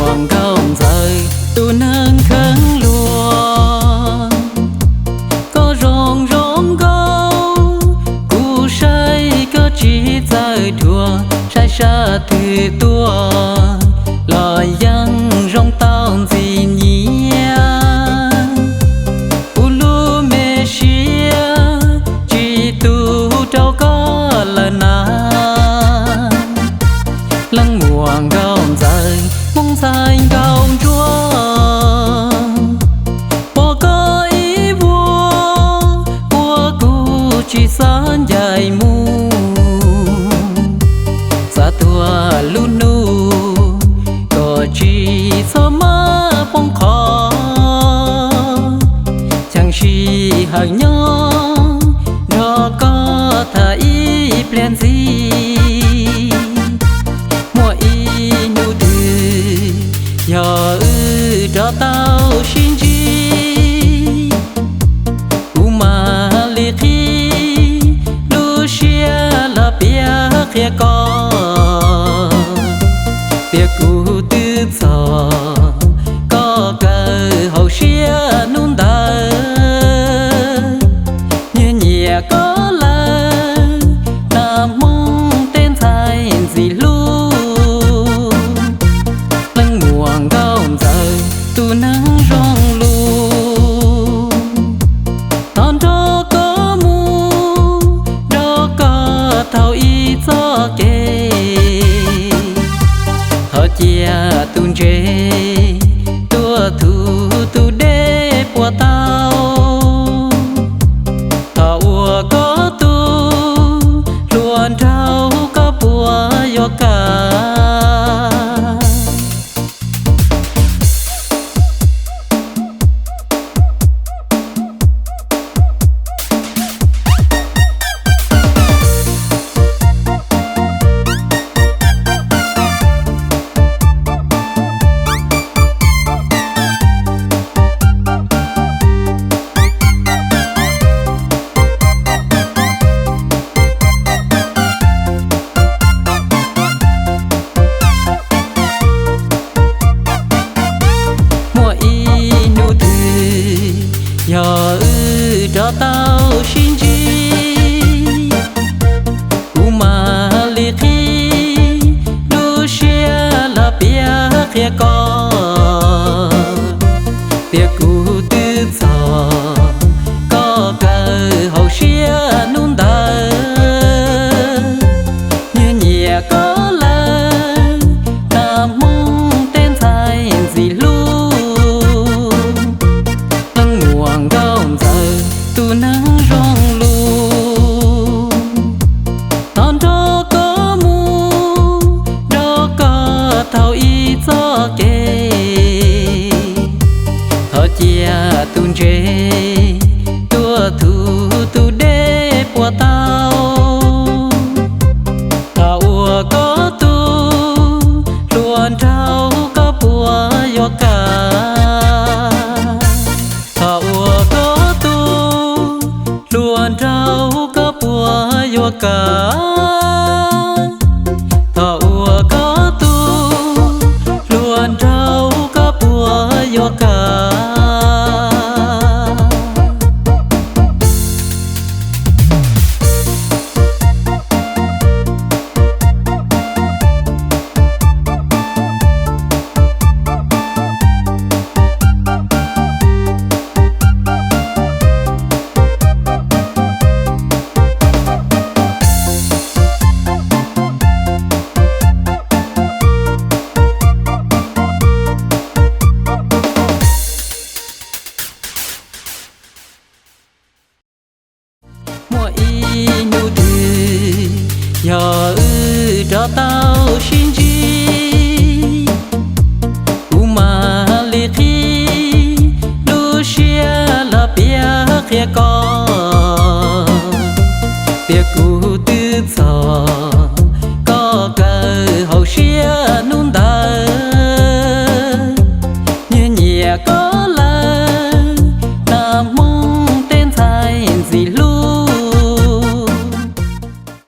Nkauj Ntxawm tus neeg kheev luag, koj zoo zoo nkauj, kuv saib koj tsis txawj dhuav, saib sab twg tuaj los yeej zoo tau ntxim nyiam. Kuv lub me siab tsis tu rau koj lawm na. Leej muam Nkauj Ntxawm Hmoob ntxhais nkauj ntsuab, pom koj ib vuag ua kuv tsis xav ncaim mus. Xav tuag lub hnub kom tsis txhob maj poob qho, cheem sij hawm nyob nrog koj tham ib pliag ntxiv. Muaj ib hnub twg yog wb rov tau sib ntsib, kuv mam li qhib lub siab los piav qhia koj, tias kuv twb txog koj kawm hauv siab hnub ntawd. Nyias nyiam koj lawm, nag Hmoob tej ntxhais ntxim hlub. Leej muam Nkauj Ntxawm tus neeg zoo lus, thov nrog koj mus, nrog koj thaum ib txoj kev. Thov cia tus ntses tuaj thuv tus dej puas tau, thov ua koj tus hluas nraug koj puas yuav kam. Muaj ib hnub twg yog wb rov tau sib ntsib, kuv mam li qhib lub siab los piav qhia koj, tias kuv twb txog koj kawm hauv siab hnub ntawd. Nyias nyiam koj lawm, nag Hmoob tej ntxhais ntxim hlub. Leej muam Nkauj Ntxawm tus neeg zoo lus, thov nrog koj mus, nrog koj thaum ib txoj kev. Thov cia tus ntses tuaj thuv tus dej puas tau, thov ua koj tus hluas nraug koj puas yuav kam. Thov ua koj tus hluas nraug koj puas yuav kam. Thov ua koj tus hluas nraug koj puas yuav kam. Muaj ib hnub twg yog wb rov tau sib ntsib, kuv mam li qhib lub siab los piav qhia koj,